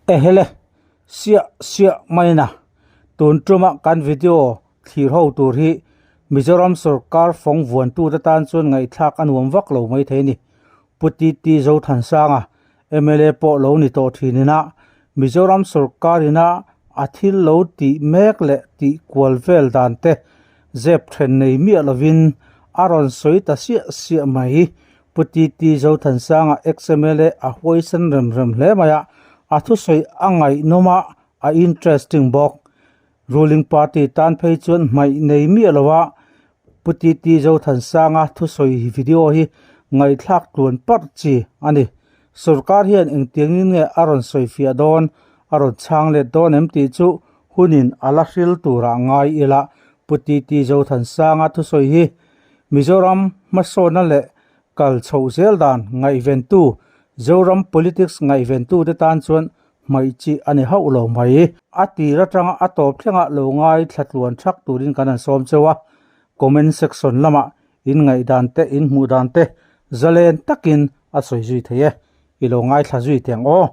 Ehele, siah siah maina tun tuma kan video thlir ho tur hi Mizoram sorkar fawng vuantute tan chuan ngaihthlak a nuam vak lo mai thei a ni. Pu TT Zothansanga, mla pawh lo ni tawh thin ina Mizoram sorkar ina a thil lo tih mek leh tih kual vel dan te zep then nei miah lovin a rawn sawi ta siah siah mai. Pu TT Zothansanga ex-MLA a huaisen rem rem hle mai a, a thusawi a ngaihnawm a, a interesting bawk. Ruling party tan phei chuan hmaih nei miah lo a, Pu TT Zothansanga thusawi video hi ngaihthlak tluan parh chi a ni. Sorkar hian engtiangin nge a rawn sawifiah dawn, a rawn chhang let dawn em tih chu hunin a la hril turah ngai ila Pu TT Zothansanga thusawi hi Mizoram hmasawnna leh kal chhoh zel dan ngaihventu, Zoram politics ngaihventute tan chuan hmaih chi a ni hauh lo mai. A tir atanga a tawp thlengah lo ngai thla tluan thak turin kan han sawm cheu a, comment section lamah in ngaihdan te, in hmuh dan te zalen takin a sawi zui thei e, i lo ngaithla zui teh ang aw.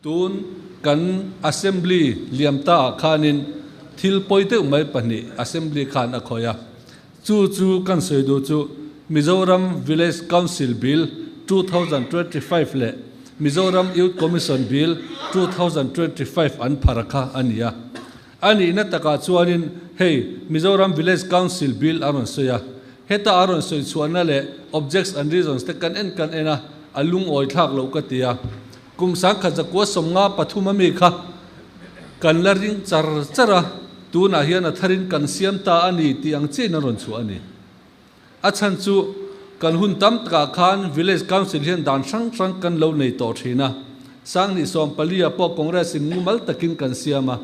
Tun kan Assembly liam ta ah khanin thil pawi deuh mai pahnih Assembly khan a khawih a, chu chu kan sawi duh chu Mizoram Village Council Bill 2025 leh Mizoram Youth Commission Bill 2025 an phar kha a ni a. A nihna takah chuanin hei Mizoram Village Council Bill a rawn sawi a, heta a rawn sawi chhuahna leh objects and reasons te kan en kan en a, a lungawi thlak loh ka ti a. Kum sangkhat zakua sawmnga pathum ami kha kan la ring char char a, tunah hian a tharin kan siam ta a ni tih ang chiahin a rawn chhuah a ni. A chhan chu kan hun tam takah khan Village Council hian dan hrang hrang kan lo nei tawh thin a, Sanghnih sawm palia pawh Congress in mumal takin kan siam a,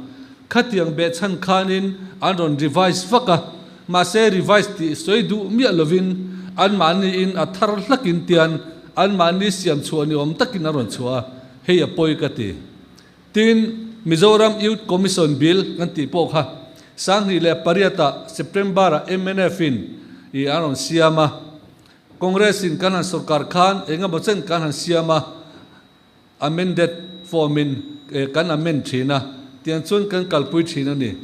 khatiang behchhan khanin an rawn revise vak a, Mahse revise tih sawi duh miah lovin anmahniin a thar hlakin tian anmahni siam chhuah ni awm takin a rawn chhuah a, hei a pawi ka ti. Tin, Mizoram Youth Commission Bill kan tih pawh kha 2008 ah September ah mnf in i an rawn siam a, Congress in kan han sorkar khan eng emaw chen kan han siam a, Amended form in kan amend thin a, tiang chuan kan kalpui thin a ni.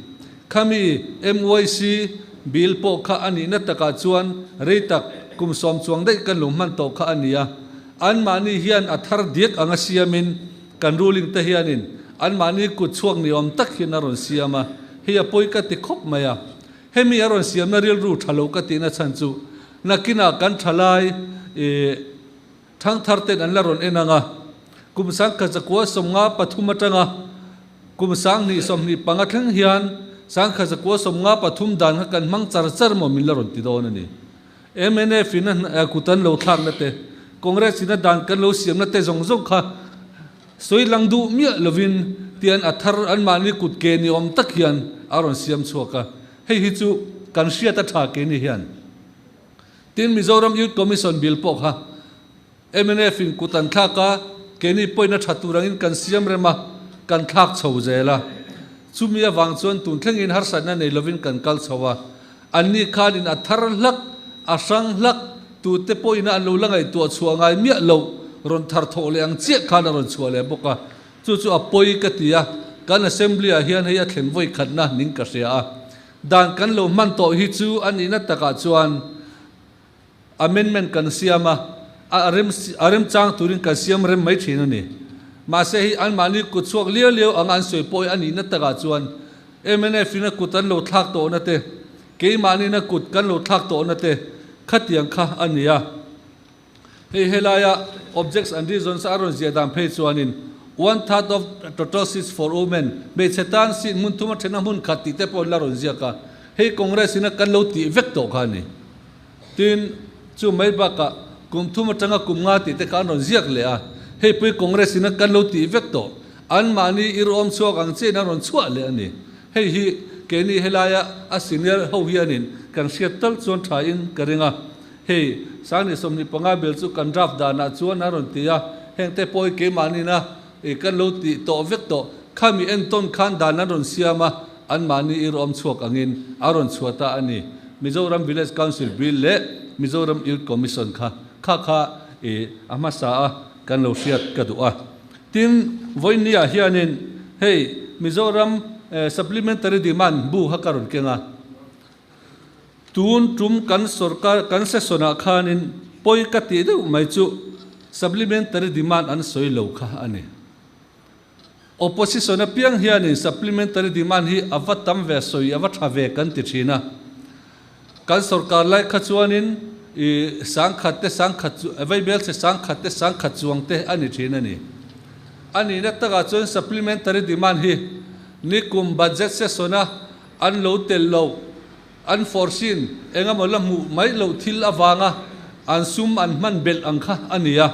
Khami MYC bill pawh kha a nihna takah chuan rei tak kum sawm chuang daih kan lo hman tawh kha a ni a. Anmahni hian a thar diak anga siamin kan ruling te hianin anmahni kut chhuak ni awm tak hian a rawn siam a, hei a pawi ka ti khawp mai a. Hemi a rawn siamna rilru tha lo ka tihna chhan chu nakinah kan thalai ih Thangthar ten an la rawn en ang a, kum sangkhat zakua sawmnga pathum atanga kum sanghnih sawmhnih panga thleng hian sangkhat zakua sawmnga pathum dan kha kan hmang char char maw min la rawn ti dawn a ni. Mnf in a kut an lo thlakna te, Congress in a dan kan lo siamna te zawng zawng kha sawi lang duh miah lovin tian a thar anmahni kut ke ni awm tak hian a rawn siam chhuak a, hei hi chu kan hriat a tha ke ni hian. Tin, Mizoram Youth Commission Bill pawh kha mnf in kut an thlak a, keini pawhin a tha tur angin kan siam rem a, kan thlak chho zel a. Chumi avang chuan tun thlengin harsatna nei lovin kan kal chho a. Anni khanin a thar hlak, a hrang hlak, tute pawhin an lo la ngaihtuah chhuah ngai miah loh rawn thar thawh leh ang chiah khan a rawn chhuah leh bawk a. Chu chu a pawi ka ti a, kan Assembly ah hian hei a thlen vawi khatna ning ka hria a. Dan kan lo hman tawh hi chu a nihna takah chuan amendment kan siam a, a rem a remchang turin kan siam rem mai thin a ni. Mahse hei anmahni kut chhuak liau liau anga an sawi pawh hi a nihna takah chuan mnf in a kut an lo thlak tawhna te, keimahniin a kut kan lo thlak tawhna te khatiang kha a ni a. Hei helaia objects and reasons a rawn ziah dan phei chuanin one third of total seats for women, hmeichhe tan seat hmun thum a then a hmun khat tih te pawh an la rawn ziak a, hei Congress in a kan lo tih vek tawh kha a ni. Tin, chu mai bakah kum thum atanga kum nga tih te kha an rawn ziak leh a, hei pui Congress in a kan lo tih vek tawh, anmahni irawm chhuak ang chiahin an rawn chhuah leh a ni. Hei hi keini helaia a senior ho hianin kan hriat tal chuan thain ka ring a. Hei, Sangni 25 bel chu kan draft danah chuan a rawn ti a, hengte pawh hi keimahniina i kan lo tih tawh vek tawh. Khami entawn khan dan an rawn siam a, anmahni i rawm chhuak angin a rawn chhuah ta a ni. Mizoram Village Council Bill leh Mizoram Youth Commission kha kha kha i a hmasa a kan lo hriat ka duh a. Tin, vawinia hianin hei Mizoram Supplementary Demand bu kha ka rawn keng a. Tun tum kan sorkar kan session ah khanin pawi ka tih deuh mai chu Supplementary Demand an sawi lo kha a ni. Opposition apiang hianin Supplementary Demand hi a va tam ve sawi a va tha ve kan ti thin a. Kan sorkar lai kha chuanin i sangkhat te sangkhat chu vaibel che sangkhat te sangkhat chuang te a ni thin a ni. A nihna takah chuan Supplementary Demand hi nikum Budget Session a an lo tel lo, an force-in eng emaw la hmuh mai loh thil avanga an sum an hman belh ang kha a ni a.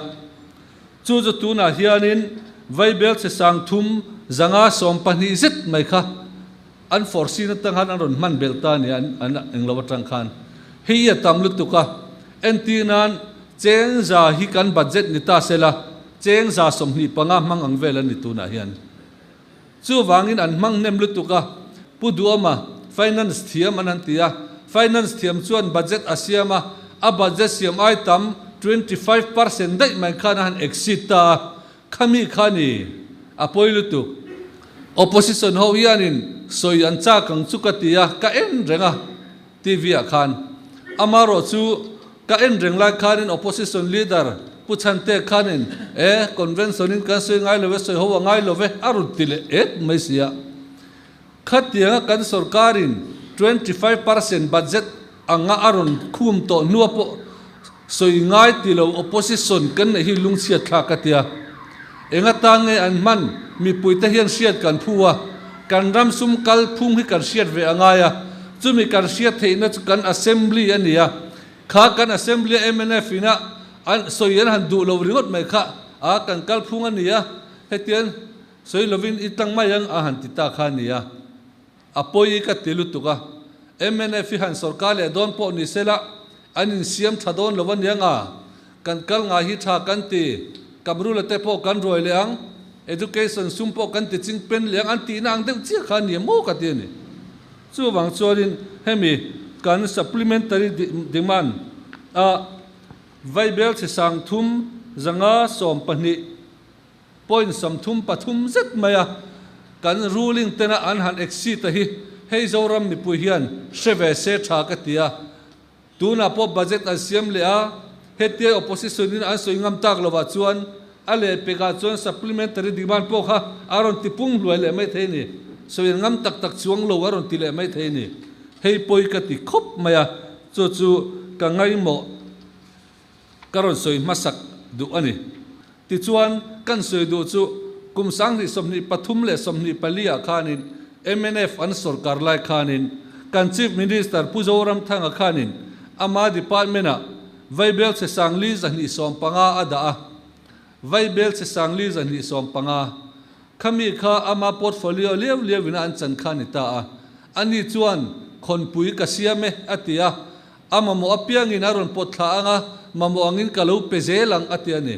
Chu chu tunah hianin vaibel che sangthum zanga 12 zet mai kha an force-in atang khan an rawn hman belh ta a ni a, an eng lo atang khan. Hei hi a tam lutuk a, entir nan cheng za hi kan budget ni ta sela, cheng za 25 hmang ang vel a ni tunah hian. Chuvangin an hmang hnem lutuk a, Pu Duama, Finance thiam an han ti a, Finance thiam chuan budget a siam a, a budget siam ai tam 25% daih mai khan a han exceed ta a, khami kha ni a pawi lutuk. Opposition ho hianin sawi an chak ang chu ka ti a, ka en reng a TV ah khan. Amarawh chu Ka en reng lai khanin Opposition Leader Pu Chhante khanin e Convention in kan sawi ngai lo e, sawi ho a ngai lo ve a rawn ti leh et mai si a. Khatianga kan sorkarin 25% budget anga a rawn khum tawh hnua pawh sawi ngai ti lo Opposition kan neih hi lungchhiat thlak a tia. Enga tan nge an hman mipuite hian hriat kan phu a, kan ram sum kal phung hi kan hriat ve a ngai a, chumi kan hriat theihna chu kan Assembly a ni a, kha kan Assembly a mnf ina an sawi an han duh lo ringawt mai kha a kan kal phung a ni a, hetiang sawi lovin i tlang mai ang a han ti ta kha a ni a. A pawi ka ti lutuk a, mnf hi han sorkar leh dawn pawh ni sela an insiam tha dawn lo aniang a, kan kal ngai hi tha kan ti, Kamrula te pawh kan ruai leh ang, education sum pawh kan ti ching pen leh ang an tihna ang deuh chiah kha a ni maw ka ti a ni. Chuvang chuanin hemi kan supplementary demand a vaibel chhe 312 Point 33 zet mai a kan ruling tena an han exceed a hi hei Zoram mipui hian hre ve se tha ka ti a. Tunah pawh budget an siam leh a, hetia opposition in an sawi ngam tak lovah chuan a lehpekah chuan supplementary demand pawh kha a rawn ti pung hluai leh mai thei a ni. Sawi an ngam tak tak chuang lo a rawn ti leh mai thei a ni. Hei pawi ka ti khawp mai a, chu chu ka ngaihmawh. Ka rawn sawi hmasak duh a ni. Tichuan, kan sawi duh chu kum 2023 leh 24 ah khanin mnf an sorkar lai khanin kan Chief Minister Pu Zoramthanga khanin ama department-ah vaibel chhe 4215 a dah a. Vaibel chhe 4215 khami kha ama portfolio liau liauin a an chan kha a ni ta a. Ani chuan khawnpui ka siam e a ti a. A mamawh apiangin a rawn pawt thla ang a, mamawh angin ka lo pe zel ang, a ti a ni.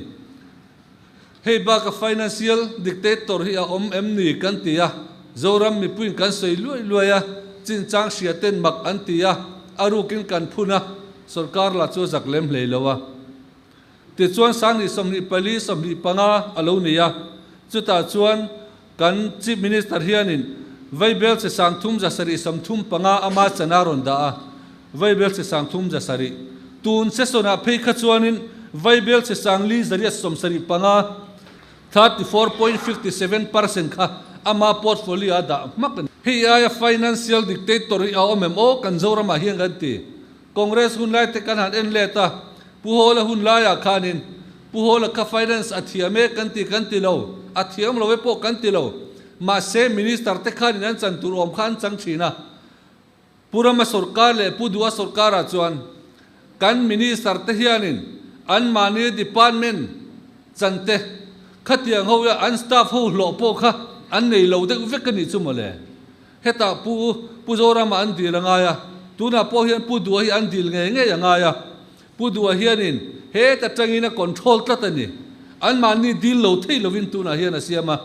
Hei baka financial dictator hi a awm em ni kan ti a, Zoram mipuiin kan sawi luai luai a, chinchang hria ten mak an ti a, a rukin kan phun a, sorkar lah chu a zak lem hlei lo a. Tichuan 2024, 25 a lo ni a, chutah chuan kan Chief Minister hianin vaibel che 3735 ama chana rawn dah a, vaibel che 307. Tun session-ah phei kha chuanin vaibel che 475, 34.57%, kha ama portfolio-a dah hmak a ni. Hei aia financial dictator hi a awm em aw kan Zoramah hian kan ti. Congress hun lai te kan han en let a, Pu Hawla hun laiah khanin Pu Hawla kha finance a thiam e kan ti kan ti lo, a thiam lo e pawh kan ti lo. Mahse Minister te khanin an chan tur awm kha an chang thin a. Pu Rama sorkar leh Pu Duha sorkarah chuan kan Minister te hianin anmahni department chan te khatiang ho ia an staff ho hlawh pawh kha an nei lo deuh vek a nih chu mawle. Hetah Pu Pu Zorama an dil a ngai a, tunah pawh hian Pu Duha hi an dil ngei ngei a ngai a. Pu Duha hianin heta tangin a control tlat a ni. Anmahni dil lo thei lovin tunah hian a siam a.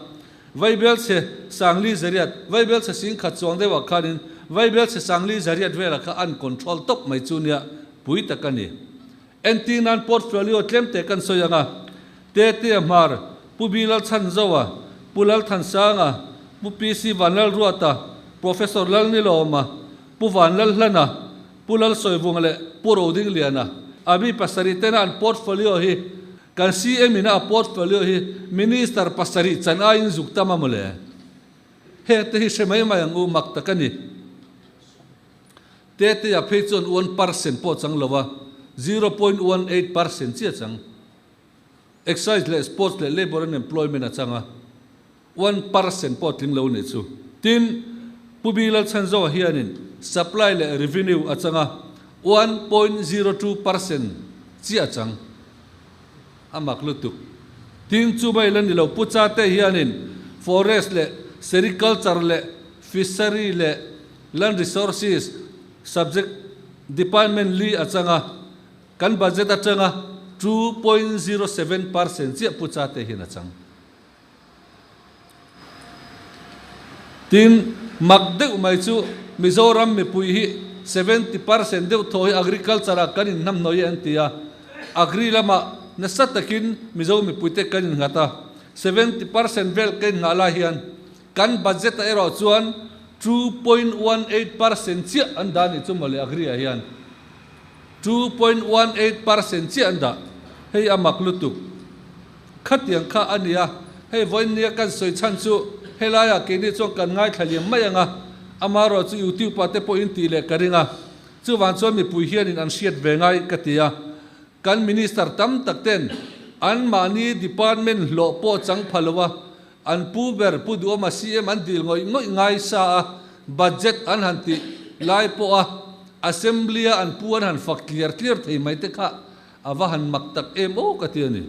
Vaibel chhe Sangli Zariat, Vaibel chhe 10,000 chuang deuhah khanin Vaibel chhe Sangli Zariat velah kha an control tawp mai chu nia pui tak a ni. Entir nan portfolio tlemte kan sawi ang a, Tetea Hmar. Pu Bilal Chhanzoa, Pu Lalthansanga, Pu PC Vanlalruata, Professor Lalnilawma, Pu Vanlalhlana, Pu Lalsawivunga leh Pu Rodingliana. A mi pasarih tena an portfolio hi kan CM ina a portfolio hi Minister pasarih chan aiin zuk tam a mawle. Heng te hi hre mai mai ang u mak tak a ni. Tetea phei chuan 1% pawh chang lo a, 0.18% chiah chang. Excise leh Sports leh Labour and Employment a chang a, 1% pawh tling lo nih chu. Tin, Pu Bilal Chhanzoa hianin Supply leh Revenue a chang a, 1.02% chiah a chang. A mak lutuk. Tin, chu mai la ni lo, Pu Chate hianin Forest leh Sericulture leh Fishery leh Land Resources Subject Department li a chang a, Kan budget atanga 2.07% chiah Pu Chate hian a chang. Tin, mak deuh mai chu Mizoram mipui hi 70% deuh thaw hi agriculture ah kan inhnamhnawih e an ti a. Agri lamah nasa takin Mizo mipuite kan innghat a, 70% vel ka innghah lai hian kan budget ah erawh chuan 2.18% chiah an dah anih chu mawle agri ah hian. 2.18% chiah an dah. Hei a mak lutuk. Khatiang kha a nia. Hei vawiin nia kan sawi chhan chu helaiah keini chuan kan ngaithla liam mai ang a, amaherawh chu YouTube ah te pawh in tih leh ka ring a. Chuvang chuan mipui hianin an hriat ve ngai ka ti a. Kan minister tam tak ten anmahni department hlawh pawh chang pha lo a, an pu ber Pu Duhawma CM an dil ngawih ngawih ngai sa a, budget an han tih lai pawh a Assembly a an pu an han fak tliar tliar thei mai te kha a va han mak tak em aw ka ti a ni.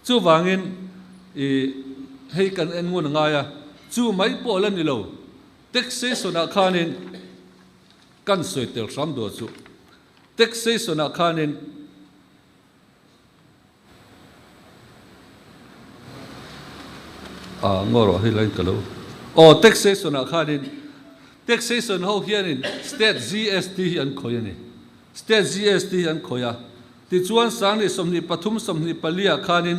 Chuvangin i hei kan en ngun a ngai a, chu mai pawh la ni lo, taxation ah khanin kan sawi tel hram dawn chu. Taxation ah khanin. Ah ngaw rawh hei lain ka lo aw taxation ah khanin taxation ho hianin state GST hi an khawih a ni state GST hi an khawih a tichuan sangni 23 24 ah khanin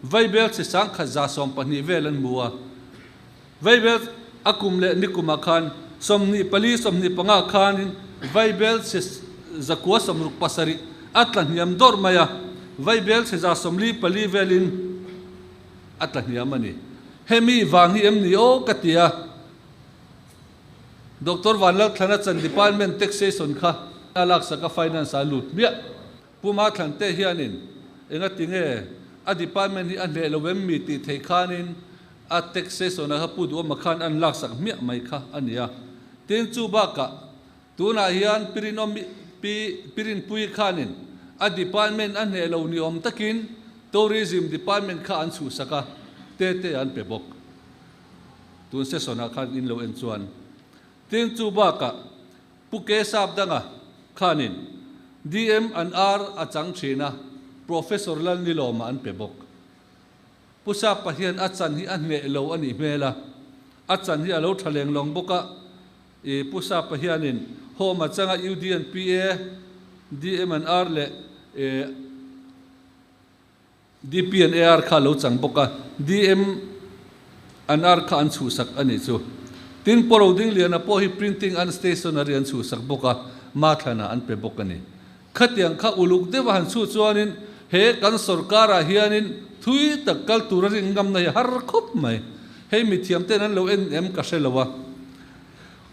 vaibel chi sangkhat 112 vel an hmu a vaibel a kum leh nikumah khan 24 25 khanin vaibel chi 967 a tla hniam dawrh mai a, vaibel chi 144 velin a tla hniam a ni. Hemi vang hi em ni aw ka ti a, Doctor Vanlalthlana chan Department Taxation kha a laksak a Finance a lut hmiah. Pu Mathlante hianin engatinge a department hi a hneh lo em mi tih theih khanin a taxation a kha Pu Duhawma khan an laksak hmiah mai kha a ni a. Tin, chu bakah tunah hian Pirinawmi Pi Pirinpuii khanin a department a hneh lo ni awm takin Tourism department kha an chhuhsak a, te te an pe bawk. Tun session ah khan in lo en chuan. Tin, chu bakah Pu Kesap danga khanin DM an ar a chang thin a, Professor Lalnilawma an pe bawk. Pu Sapa hian a chan hi a hneh lo a nih hmel a, a chan hi a lo tha leng lawng bawk a. I Pu Sapa hianin Home a changa UDNPA, DM an ar leh DP and AR kha a lo chang bawk a, DM and R kha an chhuhsak a nih chu. Tin, Pawro Dingliana pawh hi printing and stationery an chhuhsak bawk a, Mathlanah an pe bawk a ni. Khatiang kha uluk deuha han chhuh chuanin he kan sorkarah hianin thui tak kal tura rin ngamna hi har khawp mai. Hei mithiamten an lo en em ka hre lo a.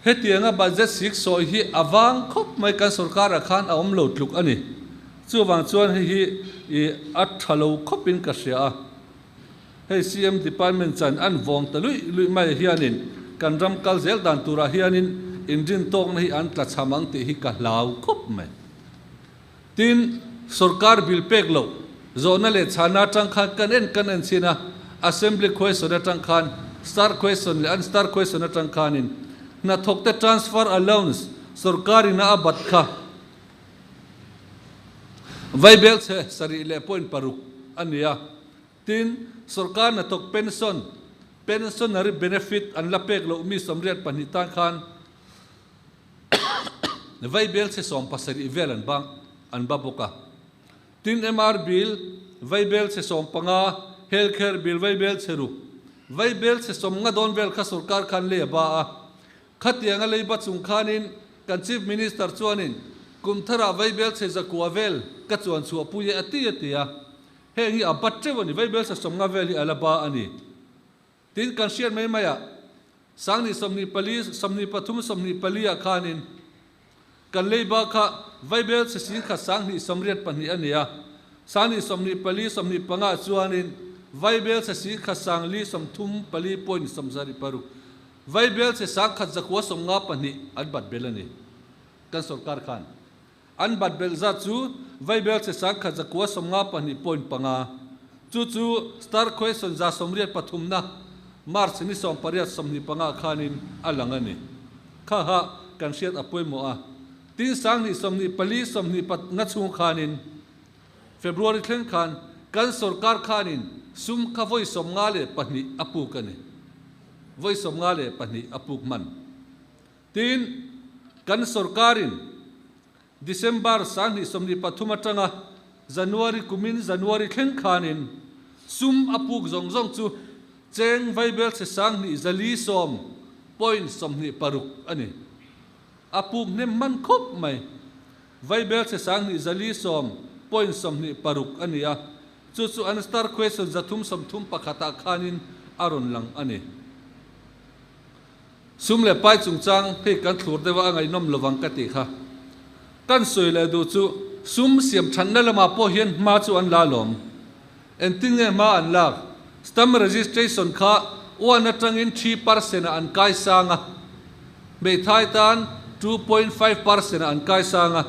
Hetianga budget sik sawi hi a vang khawp mai kan sorkarah khan a awm lo tluk a ni. Chuvang chuan hei hi i a tha lo khawpin ka hria a. Hei CM department chan an vawng ta luih luih mai hianin kan ram kal zel dan turah hianin inrintawkna hi an tla chham ang tih hi ka hlau khawp mai. Tin, sorkar bill pek loh zawhna leh chhana atang khan kan en kan en chhin a, Assembly question atang khan star question leh unstar question atang khanin hnathawkte transfer allowance sorkar ina a bat kha vaibel chhe sarih leh point paruk a ni a. Tin, sorkar hnathawk pension, pensionary benefit an la pek loh mi 82 tan khan Vaibel chhe 70 vel an bang an ba bawk a. Tin MR bill Vaibel chhe 15, Health Care Bill Vaibel chhe ruk, Vaibel chhe 50 dawn vel kha sorkar khan lei a ba a. Khatianga lei ba chung khanin kan Chief Minister chuanin kum tharah Vaibel chhe 900 vel ka chuan chhuah pui e a ti a ti a. Heng hi a ba teuh a ni, Vaibel chhe 50 vel hi a la ba a ni. Tin, kan hriat mai maiah Sangni 24, 23, 24 ah khanin kan leiba kha Vaibel chhe 10,000 282 a ni a, Sangni 24, 25 ah chuanin Vaibel chhe 10,4 34.76, Vaibel chhe 1,952 an bat belh a ni. Kan sorkar khan An bat belh zat chu Vaibel che 1,952.5. Chu chu Star Question 83na March ni 18 25 khanin a lang a ni. Kha ha kan hriat a pawimawh a, tin 2024 25 chhung khanin February thleng khan kan sorkar khanin sum kha vawi 52 a puk a ni. Vawi 52 a puk hman. Tin, kan sorkarin December 2023 atanga January kumin January thleng khanin sum a puk zawng zawng chu cheng vaibel chhe 2410.26 a ni. A puk hnem hman khawp mai. Vaibel chhe 2410.26 a ni a, chu chu an star question 331 ah khanin a rawn lang a ni. Sum leh pai chungchang hei kan thlur deuh a, a ngaihnawm lovang ka tih kha. Kan sawi leh duh chu sum siam thatna lamah pawh hian hma chu an la alawm. Engtin nge hma an lak? Stamp registration kha one atangin 3 percent ah an kai sang a, hmeithai tan 2.5 percent ah an kai sang a.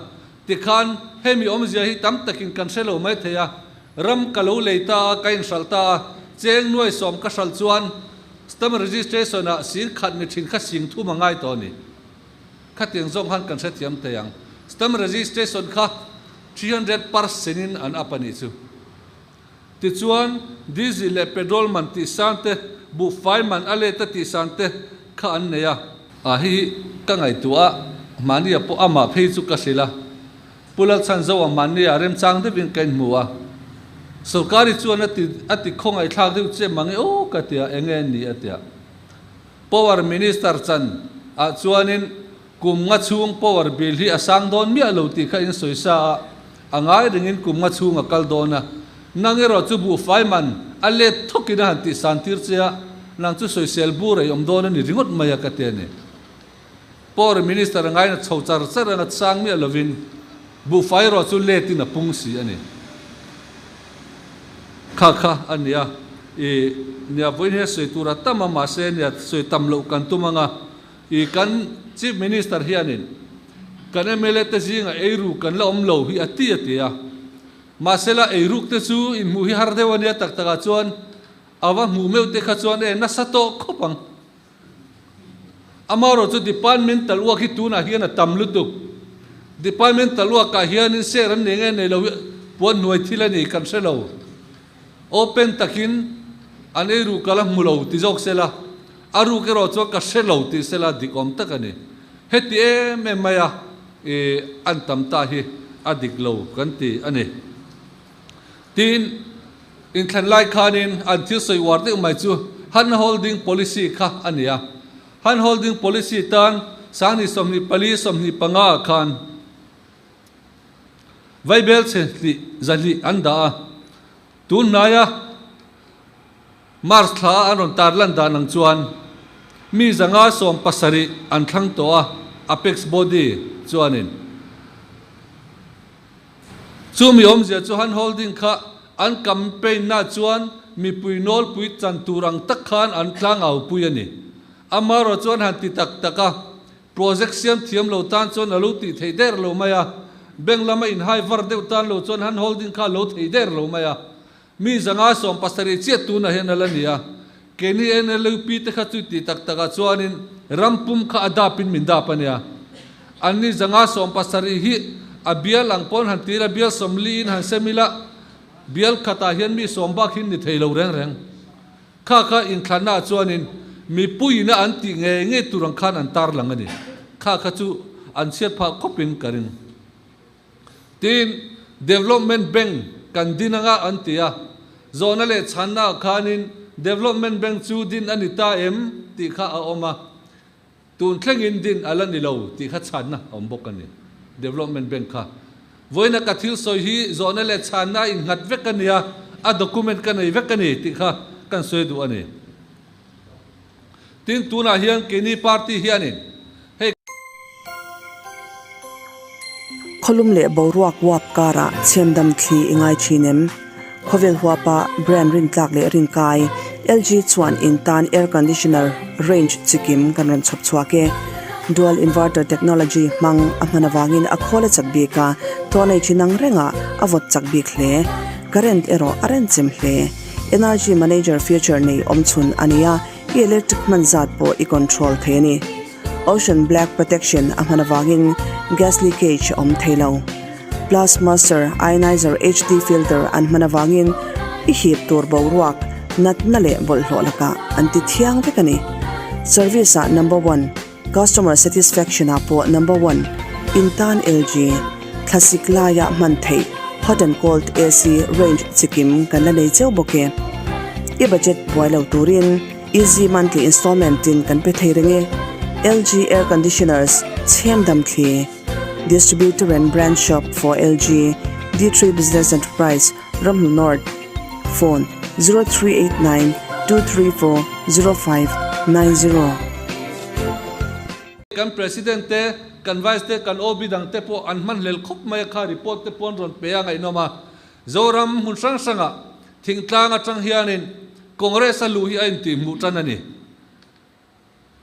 Tikhan hemi awmzia hi tam takin kan hre lo mai thei a, ram ka lo lei ta a, ka inhralh ta a, cheng nuai 10 ka hralh chuan Stamp registration ah 10,000 ni thin kha 30,000 a ngai tawh a ni. Khatiang zawng khan kan hrethiam thei ang. Stamp registration kha 300% in an up a nih chu. Tichuan, diesel leh petrol man tih san te, buhfai man a let a tih san te kha an nei a. A hi ka ngaihtuah a, mahnia pawh amah phei chu ka hrilh a. Pu Lalchhanzoa mahnia remchang deuhin ka inhmu a, Sorkari chuan a ti a ti khawngaihthlak deuh che mang e aw ka ti a, eng nge ni a ti a. Power Minister chan ah chuanin kum nga chhung power bill hi a sang dawn miah lo tih kha in sawi sa a, a ngai ringin kum nga chhung a kal dawn a, nang erawh chu buhfai man a let thawkin a han tih san tir che a, nang chu sawisel bur ei awm dawn a ni ringawt mai a ka ti a ni. Power Minister a ngaina chho char char anga chang miah lovin buhfai erawh chu letin a pung si a ni. Kha kha a nia, i nia vawiin hian sawi tur a tam a, mahse nia sawi tam loh kan tum anga i kan Chief Minister hianin kan mla te zingah eiru kan la awm lo hi a ti a ti a, mahsela eiruk te chu inhmuh hi har deuh a nia tak takah chuan a va hmuh meuh te kha chuan e nasa tawh khawp ang. Amaherawh chu departmental work hi tunah hian a tam lutuk. Departmental work ah hianin share an nei nge nei lo hi puan hnuai thil a ni kan hre lo. Open takin an ei ruk ka la hmu lo ti zawk sela, a ruk erawh chuan ka hre lo tih sela dik awm tak a ni. Heti em em maia ih an tam ta hi a dik lo kan ti a ni. Tin, inthlan lai khanin an thil sawi uar deuh mai chu hand holding policy kha a ni a. Hand holding policy tan 2024, 25 ah khan vaibel chhe hlih zahlih an dah a. Tun hnaia March thla an rawn tar lan dan ang chuan mi 517 an thlang tawh a, Apex Body chuanin. Chumi awmzia chu hand holding kha an campaign na chuan mipui nawlpui chan tur ang tak khan an tlang au pui a ni. Amaherawh chuan han ti tak tak a, project siam thiam lo tan chuan a lo tih theih der lo mai a, bank lama inhai var deuh tan lo chuan hand holding kha a lo thei der lo mai a. Mi 570 chiah tunah hian a la ni a, keini NLUP te kha chu tih tak takah chuanin ram pum kha a dapin min dap a nia. Anni 570 hi a bial ang pawn han tir a, bial 40 in han sem ila, bial khatah hian mi 10 bak hin ni thei lo reng reng. Kha kha inthlannaah chuanin mipuiina an tih ngei ngei tur ang khan an tarlang a ni. Kha kha chu an chhiat phah khawpin ka ring. Tin, Development Bank. kan din anga an ti a, zawhna leh chhanna ah khanin Development Bank chu din a ni ta em tih kha a awm a, tun thlengin din a la ni lo tih kha chhanna a awm bawk a ni. Development Bank kha vawiina ka thil sawi hi zawhna leh chhanna a innghat vek a nia, a document ka nei vek a ni tih kha kan sawi duh a ni. Tin, tunah hian keini party hianin hei. Khawlum leh boruak uap karah chhemdam thli i ngai thin em? Khawvel huapa brand rintlak leh rinkai LG chuan in tan air conditioner range chikim kan rawn chhawp chhuak e. Dual inverter technology hmang a hman avangin a khawl a chak bik a, tawh nei thin ang rengah a vawt chak bik hle. Current erawh a renchem hle. Energy Manager feature nei awmchhun a ni a, i electric hman zat pawh i control thei a ni. Ocean Black Protection a hman avangin gas leakage a awm thei lo. Plus Master Ionizer HD filter an hman avangin i hip tur boruak, natna leh bawlhhlawh lakah an ti thiang vek a ni. Service ah number one. Customer satisfaction ah pawh number one in tan LG thlasik laia hman theih hot and cold AC range chikim kan la nei cheu bawk e. I budget buai lo turin easy monthly installment in kan pe thei reng e. LG air conditioners chhem dam thli Distributor and branch shop for LG D3 Business Enterprise Ramhnu North Phone, 0389 234 0590. Kan President te, kan Vice te, kan OB dang te pawh an hman hlel khawp mai a kha report te pawh an rawn pe a ngaihnawm a. Zoram hmun hrang hrangah thingtlang atang hianin Congress a luh hi a intihhmuh tan a ni.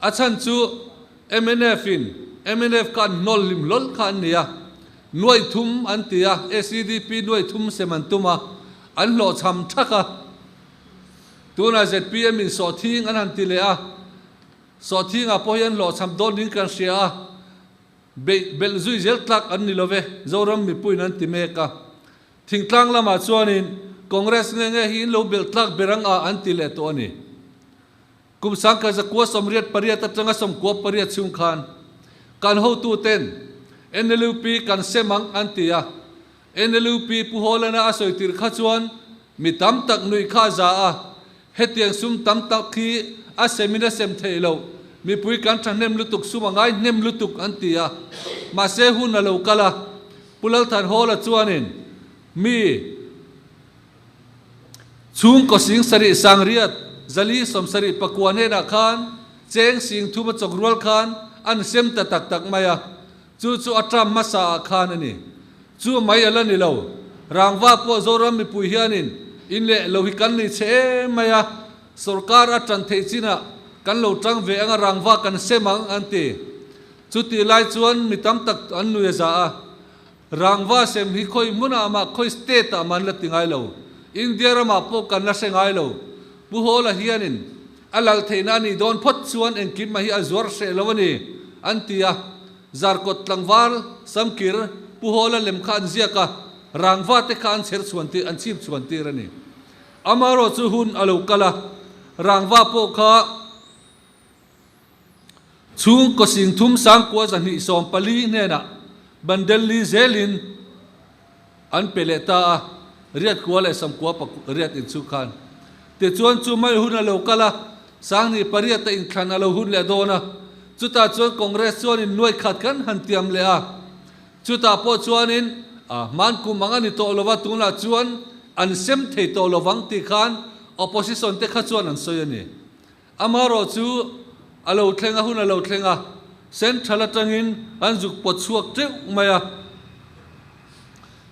A chhan chu mnf in mnf kha an hnawl hlim hlawl kha an ni a, nuai thum an ti a, SEDP nuai thum sem an tum a, an hlawhchham thak a. Tunah zpm in sawhthing an han ti leh a, sawhthingah pawh hi an hlawhchham dawn ding kan hria a, beih belh zui zel tlak an ni lo ve, Zoram mipuiin an ti mek a. Thingtlang lamah chuanin Congress nge nge hi in lo belh tlak ber ang a an ti leh tawh a ni. Kum 1998 atanga 98 chhung khan kan hotuten NLUP kan sem ang an ti a. NLUP Pu Hawlana a sawi tirh kha chuan mi tam tak nuih kha a za a, hetiang sum tam tak hi a semin a sem theih loh, mipui kan thahnem lutuk sum a ngai hnem lutuk an ti a. Mahse hun a lo kal a, Pu Lalthanhawla chuanin mi. Chhungkaw sing sarih sangriat zali sawmsarih pakua hnenah khan cheng sing thum a chawk rual khan an sem ta tak tak mai a, chu chu a term hmasa ah khan a ni. Chu mai a la ni lo. Rangva pawh Zoram mipui hianin in leh lo hi kan nei chhe em mai a, sorkar a tan theih chinah kan lo tang ve anga rangva kan sem ang an ti. Chutih lai chuan mi tam tak an nui a za a. Rangva sem hi khawi hmunah mah khawi state ah mah an la ti ngai lo. India ramah pawh kan la hre ngai lo. Pu Hawla hianin a lal theihna a nih dawn phawt chuan engkim mah hi a zuar hreh lo a ni, an ti a. Zarkawt tlangval Samkir Pu Hawla lem kha an ziak a, Rangva te kha an chher chhuan tir, an chhip chhuan tir a ni. Amaherawhchu hun a lo kal a, Rangva pawh kha, Chhungkaw singthum sangkua 240 hnenah bandel li zelin an pe leh ta a, riat kua leh samkua riat inchhung khan. Tichuan chu mai hun a lo kal a, sanghnih pariat a inthlan a lo hun leh dawn a, chutah chuan Congress chuanin nuai khat kan han tiam leh a, chutah pawh chuanin hman kum ang a ni tawh lova tunah chuan an sem thei tawh lovang tih khan opposition te kha chuan an sawi a ni. Amaherawh chu a lo thleng a, hun a lo thleng a, Central atangin an zuk pawt chhuak teuh mai a.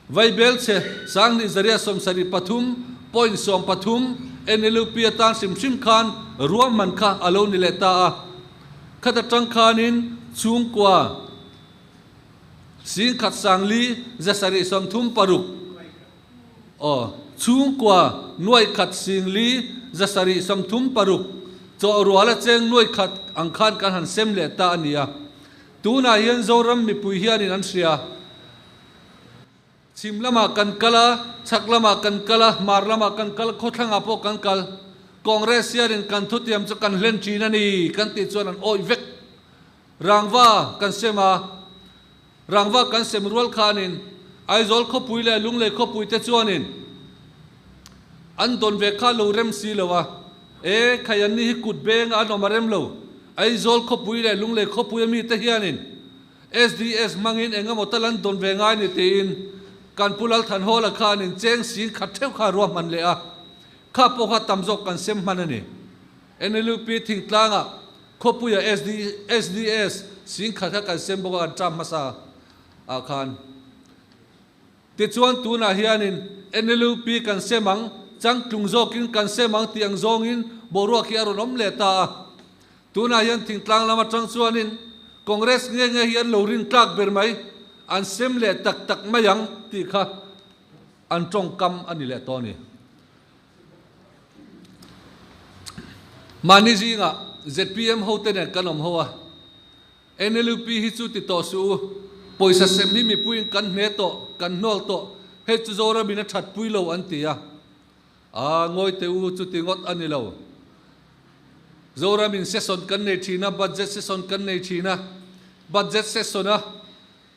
Vaibel chhe 27,3.13 NLUP atan hrim hrim khan ruahman kha a lo ni leh ta a. Khat atang khanin chhungkua singkhat sangli zasarih 36, Aw, chhungkua nuai khat sing li 736 chaw ruala cheng nuai khat ang khan kan han sem leh ta a ni a. Tunah hian Zoram mipui hianin an hria. Chhim lamah kan kal a, chhak lamah kan kal a, hmar lamah kan kal, khawthlangah pawh kan kal. Congress hianin kan thutiam chu kan hlen thin a ni kan tih chuan an awih vek. Rangva kan sem a. Rangva kan sem rual khanin Aizawl khawpui leh Lunglei khawpui te chuanin. An dawn ve kha lo rem si lo a. E, khai an ni hi kut beng a an awm a rem lo. Aizawl khawpui leh Lunglei khawpui a mite hianin SDS hmangin eng emaw tal an dawn ve ngai ni tiin kan Pu Lalthanhawla khanin cheng sing khat theuh kha ruahman leh a. Kha pawh kha tam zawk kan sem hman a ni. NLUP thingtlangah khawpuia SDS sing khat kha kan sem bawk a kan ṭam hmasa ah khan. Tichuan tunah hianin NLUP kan sem ang, changtlung zawkin kan sem ang tih ang zawngin boruak hi a rawn awm leh ta a. Tunah hian thingtlang lam atang chuanin Congress nge nge hi an lo rin tlak ber mai, an sem leh tak tak mai ang tih kha an tawngkam a ni leh tawh a ni. Mahni zingah zpm hote nen kan awm ho a. NLUP hi chu ti tawh suh u, pawisa sem hi mipuiin kan hne tawh, kan hnawl tawh, hei chu Zoramin a that pui lo an ti a. Aa, ngawi teh u, chuti ngawt a ni lo. Zoramin session kan nei thin a, budget session kan nei thin a, budget session a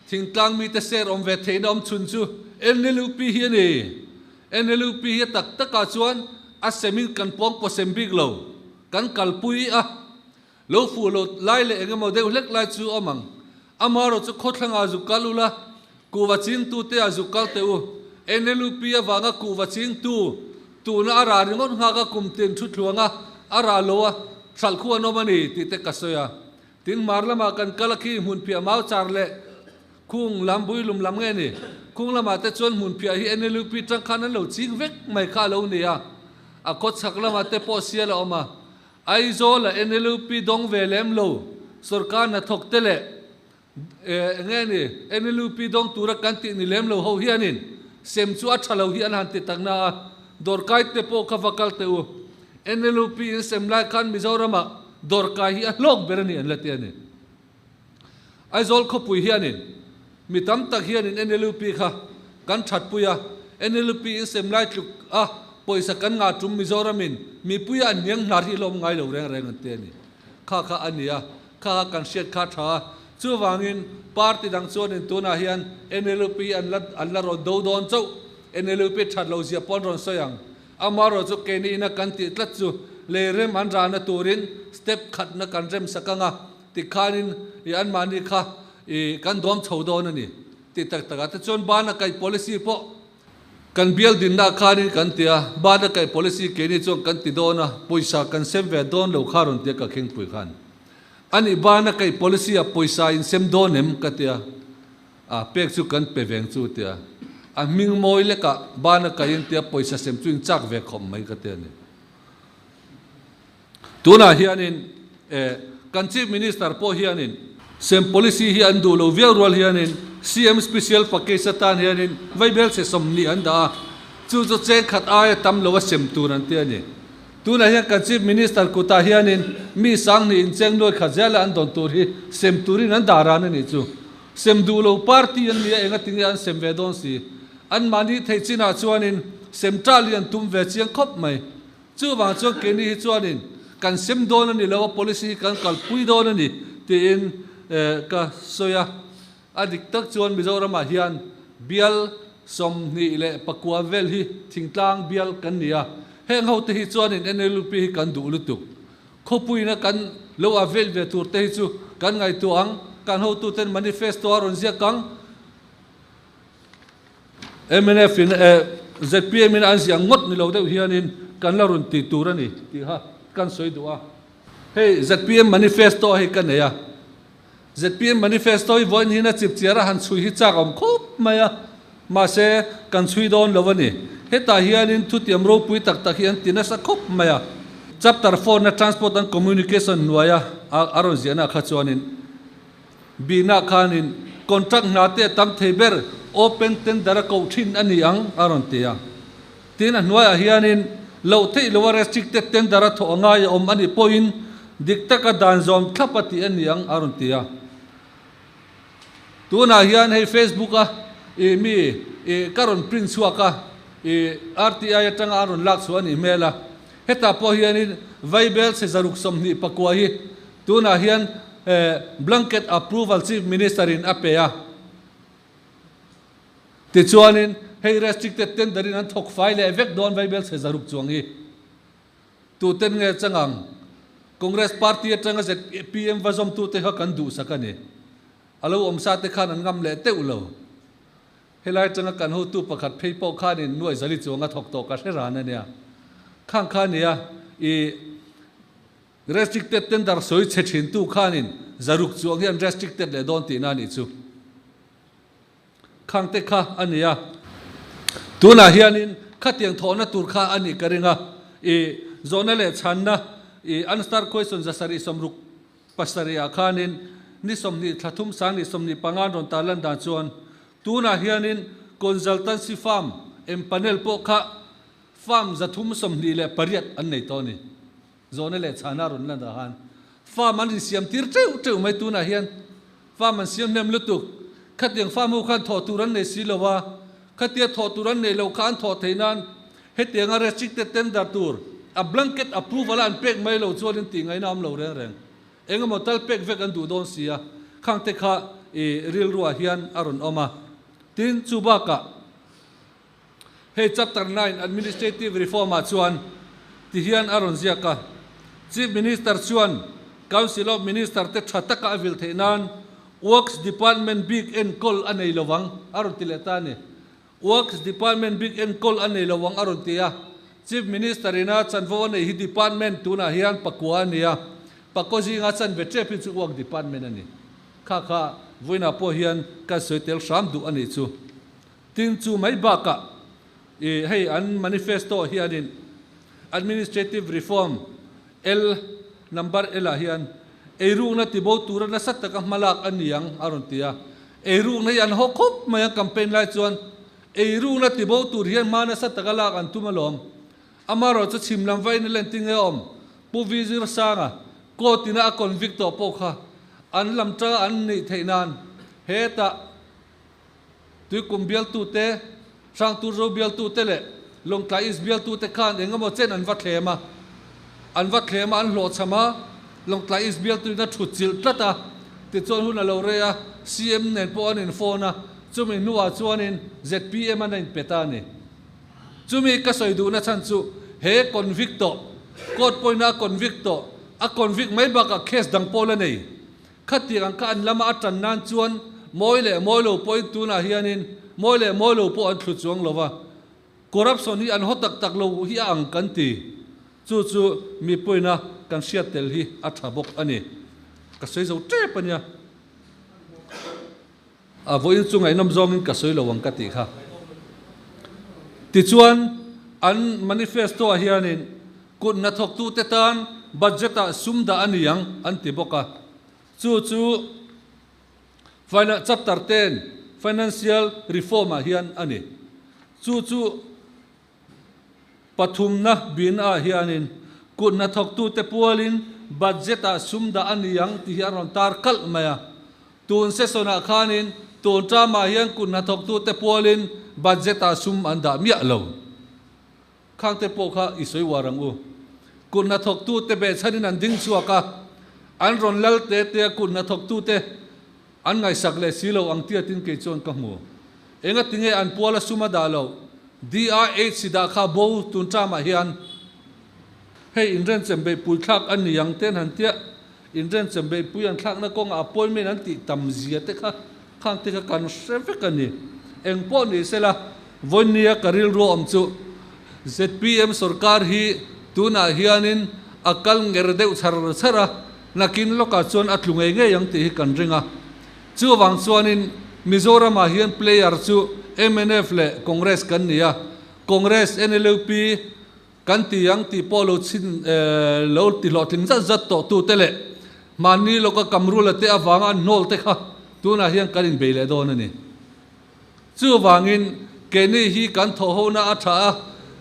thingtlang mite share awm ve theihna awm chhun chu NLUP hi a ni. NLUP hi a tak takah chuan a semin kan pawng pawsem bik lo, kan kalpui a. Lo fuh lo lai leh eng emaw deuh hlek lai chu awm ang. Amaherawh chu khawthlangah zuk kal ula, kuhva chingtute ah zuk kal teh u. NLUP avanga kuhva chingtu tuna a rah ringawt nghak a kum tin thu thluang a, a rah lo a, hralh khu an awm a ni tih te ka sawi a. Tin hmar lamah kan kal a khi hmunphiah mau char leh khung lam builum lam nge ni? Khung lamah te chuan hmunphiah hi NLUP tang khan an lo ching vek mai kha a lo ni a. A khawchhak lamah te pawh sial a awm a. Aizawl a NLUP dawng ve lem lo sorkar hnathawk te leh enge ni NLUP dawng tura kan tih ni lem lo ho hianin sem chu a tha lo hi an han ti tak na a, dawrkai te pawh kha va kal teh u. NLUP in sem lai khan Mizoramah dawrkai hi a hlawk ber a ni an la ti a ni. Aizawl khawpui hianin mi tam tak hianin NLUP kha kan thatpui a, NLUP in sem lai tluk a pawisa kan ngah tum Mizoramin mipuia an hniang hnar hi hlawm ngai lo reng reng an ti a ni. Kha kha a ni a, kha kha kan hriat kha tha a, chuvangin party dang chuanin tunah hian NLUP an la an la rawn do dawn chauh, NLUP that lo zia pawh an rawn sawi ang. Amaherawh chu keini ina kan tih tlat chu lei rem an rahna turin step khatna kan rem sak ang a, Tikhanin i anmahni kha i kan dawm chho dawn a ni tih tak takah te chuan bana kaih policy pawh kan bial dinna khanin kan ti a, bana kaih policy keini chuan kan ti dawn a, pawisa kan sem ve dawn lo kha rawn ti a ka khingpui khan. Ani bana kaih policy ah pawisa in sem dawn em ka ti a, a pek chu kan pe veng chu ti a, a hming mawi lekah bana kaih in tia pawisa sem chu in chak ve khawp mai ka ti a ni. Tunah hianin kan Chief Minister pawh hianin sem policy hi an duh lo viau rual hianin CM Special Package atan hianin vaibel chhe 20 an dah a, chu chu cheng khat aia tam lo a sem tur an ti a ni. Tunah hian kan Chief Minister kutah hianin mi 2000 in cheng nuai khat zela an dawn tur hi sem turin an dah ran a nih chu. Sem duh lo party an nia enga tinge an sem ve dawn si. Anmahni theih chinah chuanin sem ṭah lian tum ve chiang khawp mai. Chuvang chuan keini hi chuanin kan sem dawn a ni lo a, policy hi kan kalpui dawn a ni tiin ka sawi a. A dik tak chuan Mizoramah hian bial 29 vel hi thingtlang bial kan ni a, heng hote hi chuanin NLUP hi kan duh lutuk. Khawpuina kan lo a vel ve tur te hi chu kan ngaihtuah ang, kan hotuten manifesto a rawn ziak ang. Mnf in eh zpm in an ziah ngawt ni lo deuh hianin kan la rawn ti tur a ni tih kha kan sawi duh a. Hei zpm manifesto hei ka nei a, zpm manifesto hi vawiin hian a chip chiar a han chhui hi chak awm khawp mai a, mahse kan chhui dawn lo a ni. Hetah hianin thutiam ropui tak tak hi an ti nasa khawp mai a. Chapter four na Transport and Communication hnuaia a rawn ziahna kha chuanin, Bihna khanin contract hna te a tam thei ber, open tender a koh thin a ni ang, a rawn ti a. Tin, a hnuaiah hianin loh theih loa restricted tender a thawh a ngai a awm a nih pawhin dik taka dan zawm thlap a tih a ni ang, a rawn ti a. Tunah hian hei Facebook a i mi i ka rawn print chhuak a, i RTI atanga an rawn lak chhuah a nih hmel a. Hetah pawh hianin Vaibel chhe 129 hi Tunah hian blanket approval Chief Minister in a pe a. Tichuanin Hei restricted tender in an thawk fai leh vek dawn vaibelchhe 600 chuang hi. Tu ten nge chang ang? Congress party atanga zpm va zawmtute kha kan duhsak a ni. A lo awm sa te khan an ngam leh teuh lo. Helai atanga kan hotu pakhat phei pawh khanin nuai zali chuang a thawk tawh ka hre ran a nia. Khang kha nia i restricted tender sawi chhe thintu khanin 600 chuang hi an restricted leh dawn tihna a nih chu. Khangte kha a ni a. Tunah hianin khatiang thawhna tur kha a nih ka ring a. I zawhna leh chhanna i unstarred question 767 ah khanin ni 20 thla thum 2025 an rawn tarlan dan chuan tunah hianin consultancy firm empanel pawh kha firm 328 an nei tawh a ni. Zawhna leh chhana rawn lan dah han farm an insiam tir teuh teuh mai tunah hian farm an siam hnem lutuk. Khatiang farm ho khan thawh tur an nei si lo a, khatia thawh tur an neih loh kha an thawh theih nan hetianga restricted tender tur a blanket approval a an pek mai lo chuan in tih ngaihna awm lo reng reng. Engemaw tal pek vek an duh dawn si a, khangte kha i rilruah hian a rawn awm a. Tin, chu bakah. Hei Chapter 9 Administrative Reform ah chuan ti hian a rawn ziak a, Chief Minister chuan Council of Minister te tha taka a vil theih nan Works Department bik enkawl a nei lo ang a rawn ti leh ta a ni. Works Department bik enkawl a nei lo ang a rawn ti a. Chief Minister ina chanvo a neih hi Department tunah hian pakua a ni a, pakua zinga chanve tep hi chu Work Department a ni. Kha kha vawiinah pawh hian kan sawi tel hram duh a nih chu. Tin, chu mai bakah i hei an manifesto hianin Administrative Reform L number L ah hian eirukna tibo tura nasa taka hmalak a ni ang a rawn ti a. Eirukna hi an haw khawp mai a campaign lai chuan eirukna tibo tur hian hma nasa taka lak an tum alawm. Amaherawh chu chhim lam vain a len tinge awm Pu Vi Zirsanga court ina a convict tawh pawh kha an lam tanga an nih theih nan hetah Tuikum bialtute, Hrangturzo bialtute leh Lawngtlai East bialtute khan eng emaw chen an va thlem a. An va thlem a, an hlawhchham a, Lawngtlai East bialtuin a thut chilh tlat a. Tichuan hun a lo rei a, CM nen pawh an inphone a, chumi hnuah chuanin zpm an a inpe ta a ni. Chumi ka sawi duhna chhan chu he convict tawh, court pawhin a convict tawh, a convict mai bakah case dang pawh la nei. Khatiang ang kha an lama a tan nan chuan mawi leh mawi lo pawhin tunah hianin mawi leh mawi lo pawh an thlu chuang lo va, corruption hi an haw tak tak lo hi a ang kan ti. Chu chu mipuina kan hriat tel hi a tha bawk a ni. Ka sawi zo tep a nia. A vawiin chu ngaihnawm zawngin ka sawi lo ang ka tih kha. Tichuan, an manifesto-ah hianin kut hnathawktute tan budget-ah sum dah a ni ang an ti bawk a. Chu chu Chapter 10 Financial Reform-ah hian a ni. Chu chu Pathumna bina ah hianin kut hnathawktute pualin budget ah sum dah a ni ang tih hi a rawn tar kalh mai a. Tun session ah khanin tun term ah hian kut hnathawktute pualin budget ah sum an dah miah lo. Khangte pawh kha i sawi uar ang u. Kut hnathawktute behchhanin an ding chhuak a, an rawn lal te te a kut hnathawktute An ngaihsak leh si lo ang tiatin kei chuan ka hmu. Enga tinge an puala sum a dah loh? DRH dah kha bo tun term-ah hian hei inrenchem beihpui thlak a ni ang ten han tia inrenchem beihpui an thlakna kawngah appointment an tih tam zia te kha khang te kha kan hre vek a ni. Eng pawh ni sela vawinia ka rilru awm chu zpm sorkar hi tunah hianin a kal nger deuh char char a, Nakin lawkah chuan a tlu ngei ngei ang tih hi kan ring a. Chuvang chuanin Mizoramah hian player chu mnf leh Congress kan ni a. Congress, NLUP kan ti ang tih pawh lo chhin lo ti hlawhtling zat zat tawh tute leh mahni lawka Kamrula te avanga an hnawl te kha tunah hian kan inbei leh dawn a ni. Chuvangin, keini hi kan thawhhona a tha a,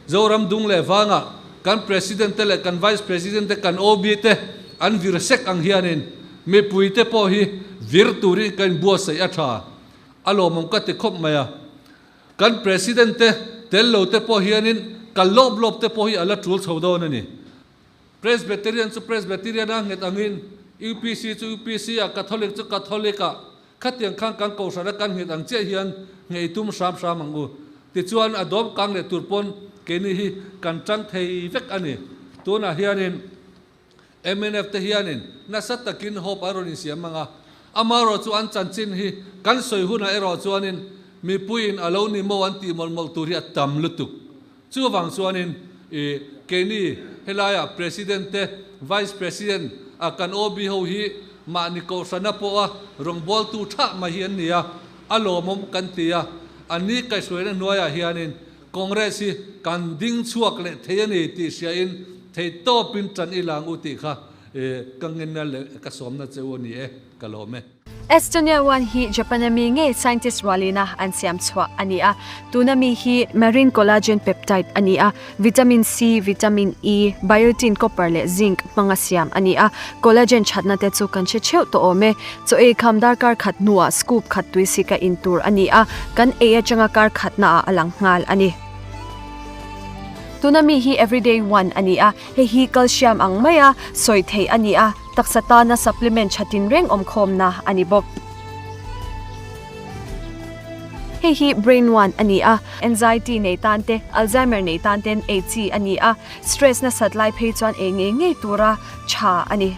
Zoram dung leh vangah kan President te leh kan Vice President te, kan OB te an vir sek ang hianin mipui te pawh hi vir turin kan inbuatsaih a tha. A lawmawm ka ti khawp mai a. Kan President te tel lo te pawh hianin kal lawp lawp te pawh hi a la tul chho dawn a ni. Presbyterian chu Presbyterian a nghet angin, UPC chu UPC a, Catholic chu Catholic a, Khatiang khan kan kohhran a kan nghet ang chiah hian ngei tum hram hram ang u. Tichuan a dawm kang leh tur pawn keini hi kan tang thei vek a ni. Tunah hianin mnf te hianin nasa takin hope an rawn insiam ang a, amaherawh chu an chanchin hi kan sawi hunah erawh chuanin mipuiin a lo ni maw an tih mawlh mawlh tur hi a tam lutuk. Chuvang chuanin i keini helaiah President te, Vice President a kan OB ho hi mahni kohhrana pawha rawngbawltu tha mai hi an ni a, a lawmawm kan ti a, an ni kaihhruaina hnuaiah hianin Congress hi kan ding chhuak leh thei a ni tih hriain theihtawpin tan i lang u tih kha ka ngenna leh ka sawmna che u a ni e, ka lawm e. Estonia one hi Japan-a mi ngei scientist rualina an siam chhuah a ni a. Tuna mi hi marine collagen peptide a ni a, vitamin C, vitamin E, biotin, copper leh zinc hmanga siam a ni a. Collagen thatna te chu kan hre theuh tawh awm e. Chaw ei kham darkar khat hnuah scoop khat tuisik a in tur a ni a, kan ei atanga kar khatnaah a lang nghal a ni. Tuna mi hi everyday one a ni a, hei hi calcium ang maia sawi theih a ni a. Taksa tana supplement tha tinreng awmkhawmna a ni bawk. Hei hi Brain One a ni a, anxiety nei tan te, Alzheimer nei tan ten ei chi a ni a, stress nasat lai phei chuan ei ngei ngei tura tha a ni.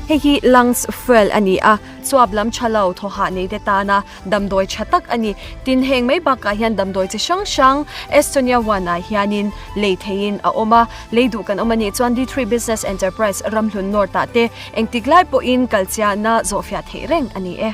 Hei hi Lungs Fuel a ni a, chuap lam tha lo thawhah nei te tana Damdawi tha tak a ni. Tin, heng mai bakah hian damdawi chi hrang hrang Estonia One ah hianin lei theihin a awm a. Lei duh kan awm a nih chuan D3 Business Enterprise Ramhlun North ah te engtik lai pawhin kalchiahna zawhfiah theih reng a ni e.